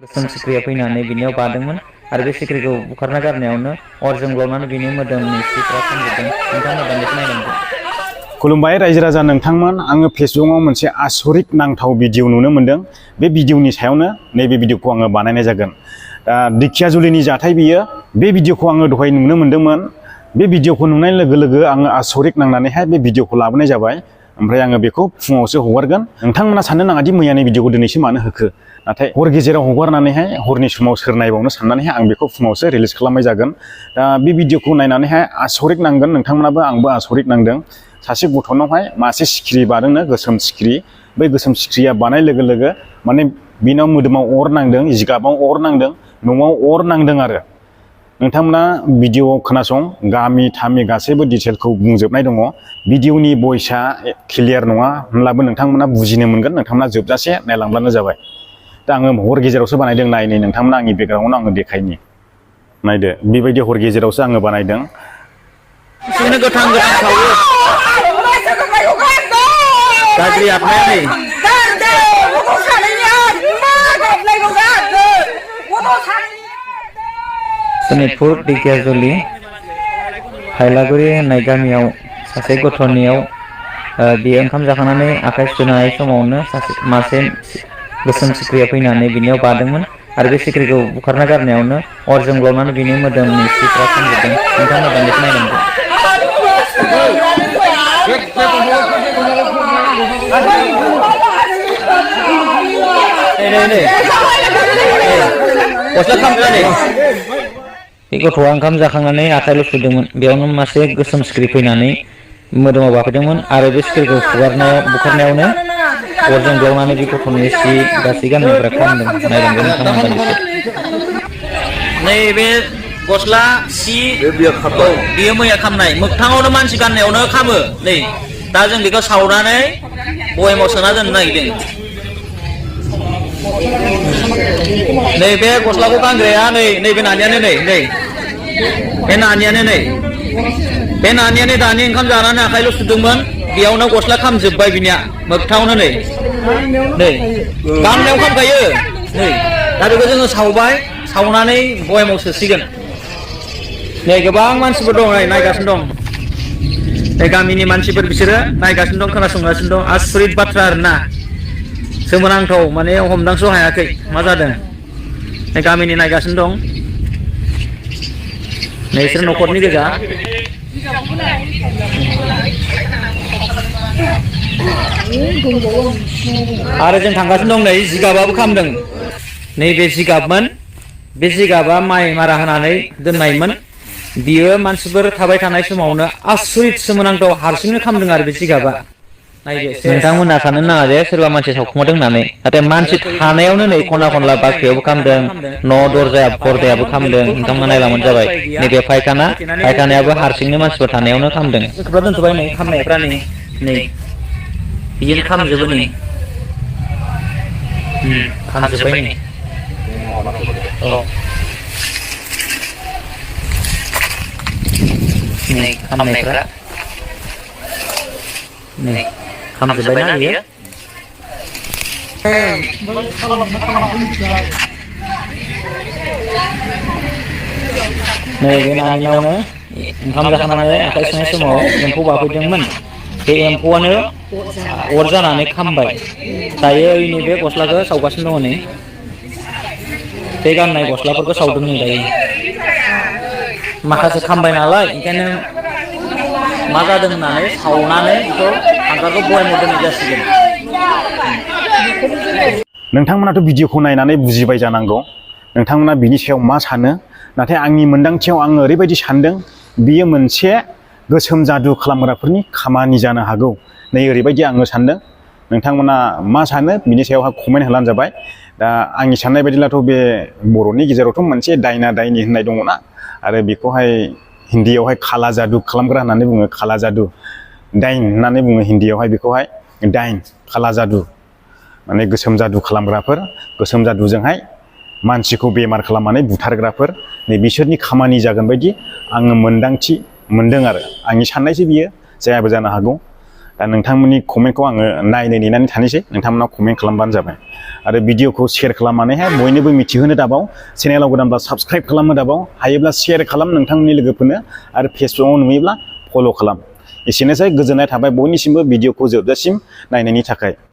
गोसोम सिख्रिया फैनानै बिनियाव बादोंमोन आरो बे सिख्रिखौ बुखारना गारनायावनो अर जोंब्लावनानै बिनि मोदोमनि सिफ्रा खामजोबदों। नोंथांमोना दान्दिसे नायलांदो। खुलुमबाय रायजो राजा नोंथांमोन, आङो फेसबुकआव मोनसे आसरित नांथाव भिडिअ नुनो मोनदों। बे भिडिअनि सायावनो नैबे भिडिअखौ आङो बानायनाय जागोन। दा दिखियाजुलिनि जाथाय बियो। बे भिडिअखौ आङो दहाय नुनो मोन्दोंमोन। बे भिडिअखौ नुनाय लोगो लोगो आङो आसरित नांनानैहाय बे भिडिअखौ लाबोनाय जाबाय। ओमफ्राय आङो बेखौ फुङावसो हगारगोन। नोंथांमोना साननो नाङा दि मैयानि भिडिअखौ दिनैसो मानो होखो, नाथाय हर गेजेराव हगारनानैहाय हरनि समाव सोर नायबावनो साननानैहाय आं बेखौ फुङावसो रिलिज खालामनाय जागोन। दा बे भिडिअखौ नायनानैहाय आसरित नांगोन नोंथांमोनाबो, आंबो आसरित नांदों। सासे गथ'नावहाय मासे सिखिरि बादोंनो, गोसोम सिखिरि। बै गोसोम सिखिरिया बानाय लोगो लोगो माने बिनाव मोदोमाव अर नांदों, जिगाबाव अर नांदों, न'आव अर नांदों आरो। नोंथांमोना भिडिअआव खोनासं, गामि थामि गासैबो डिटेलखौ बुंजोबनाय दङ। भिडिअनि भइसआ क्लियार नङा होनब्लाबो नोंथांमोना बुजिनो मोनगोन। नोंथांमोना जोबजासे नायलांब्लानो जाबाय। दा आङो हर गेजेरावसो बानायदों। नाय नोंथांमोना आंनि बेकग्राउन्डआव आङो देखायनि। नायदो, बेबायदि हर गेजेरावसो आङो बानायदों। गोथां गोथां सावो गाज्रि आबहावाया सनितपुर दिखियाजुलि हायलागुरि होननाय गामियाव सासे गथ'नियाव बियो ओंखाम जाखांनानै आखाइ सुनाय समावनो मासे गोसोम सिख्रिया फैनानै बिनियाव बादोंमोन आरो बे सिख्रिखौ बुखारना गारनायावनो अर जोंब्लावनानै बिनि मोदोमनि सिफ्रा खामजोबदों। नोंथांमोना दान्दिसे नायलांदो। बे गथ'आ ओंखाम जाखांनानै आखाइल' सुदोंमोन, बेयावनो मासे गोसोम सिख्रि फैनानै मोदोमाव बाफैदोंमोन आरो बे सिख्रिखौ बुखारनायावनो अर जोंब्लावनानै बे गथ'नि सि गासै गाननायफ्रा खामदों। नायलांदो नोंथांमोना दान्दिसे। नैबे गस्ला सि बियो मैया खामनाय, मोगथाङावनो मानसि गाननायावनो खामो। नै दा जों बेखौ सावनानै बयेमाव सोना दोननो नागिरदों। नैबे गस्लाखौ गानग्राया नैबे नानियानो, बे नानियानो बे नानियानो दानि ओंखाम जानानै आखाइल' सुदोंमोन, बेयावनो गस्ला खामजोब्बाय बिनिया मोगथाङावनो। नै गाननायाव खामखायो। नै दा बेखौ जोङो सावबाय, सावनानै बयेमाव सोसिगोन। नै गोबां मानसिफोर दं, नायगासिनो दं। नै गामिनि मानसिफोर, बिसोरो नायगासिनो दं, खोनासंगासिनो दं। आसरित बाथ्रा आरोना, सोमोनांथाव, माने हमदांस' हायाखै मा जादों। नै गामिनि नायगासिनो दं। नै बिसोर न'खरनि गोजा। आरो जों थांगासिनो दं। नै जिगाबाबो खामदों। नैबे जिगाबमोन, बे जिगाबा माइ मारा होनानै दोननायमोन। बियो मानसिफोर थाबाय थानाय समावनो आसरित सोमोनांथाव हारसिंनो खामदों आरो बे जिगाबा। नोंथांमोना साननो नाङा जे सोरबा मानसि सावखुमादों होननानै, नाथाय मानसि थानायावनो नै खना खनला बाख्रियावबो खामदों, न' दरजायाबो खामदों। नोंथांमोना नायलांबानो जाबाय। नैबे फायखानायाबो हारसिंनो मानसिफोर थानायावनो खामदों। दोनथ'बाय नै खामनायफ्रा, नै बिदिनो खामजोबो। नै खामजोब्बाय। नै नै खामनायफ्रा, नै खामजोब्बायना बियो। नै बे नानिनावनो ओंखाम जाखांनानै आखाइ सुनाय समाव एम्फौ बाफैदोंमोन। बे एम्फौआनो अर जानानै खामबाय। दायो नैबे गस्लाखौ सावगासिनो दङ। नै बे गाननाय गस्लाफोरखौ सावदों। नै दायो माखासे खामबाय नालाय, ओंखायनो मा जादों होननानै सावनानै बेखौ हांगारखौ बयामाव दोननाय जासिगोन। नोंथांमोनाथ' भिडिअखौ नायनानै बुजिबाय जानांगौ। नोंथांमोना बिनि सायाव मा सानो? नाथाय आंनि मोन्दांथियाव आङो ओरैबायदि सानदों, बियो मोनसे गोसोम जादु खालामग्राफोरनि खामानि जानो हागौ। नै ओरैबायदि आङो सानदों। नोंथांमोना मा सानो बिनि सायावहाय कमेन्ट होलानो जाबाय। दा आंनि साननाय बायदिब्लाथ' बे बर'नि गेजेरावथ' मोनसे दायना दायनि होननाय दङना, आरो बेखौहाय हिन्दीयावहाय खाला जादु खालामग्रा होननानै बुङो। खाला जादु, दाइन होननानै बुङो हिन्दीयावहाय बेखौहाय। दाइन, खाला जादु माने गोसोम जादु खालामग्राफोर, गोसोम जादुजोंहाय मानसिखौ बेमार खालामनानै बुथारग्राफोर। नै बिसोरनि खामानि जागोन बायदि आङो मोन्दांथि मोनदों आरो। आंनि साननायसो बियो, जायाबो जानो हागौ। दा नोंथांमोननि कमेन्टखौ आङो नायनो नेनानै थानोसै, नोंथांमोना कमेन्ट खालामबानो जाबाय आरो भिडिअखौ शेयार खालामनानैहाय बयनोबो मिथिहोनो दाबाव, चेनेलाव गोदानब्ला साबस्क्राइब खालामनो दाबाव, हायोब्ला शेयार खालाम नोंथांमोननि लोगोफोरनो आरो फेसबुकआव नुयोब्ला फल' खालाम। एसेनोसै, गोजोननाय थाबाय बयनिसिमबो भिडिअखौ जोबजासिम नायनायनि थाखाय।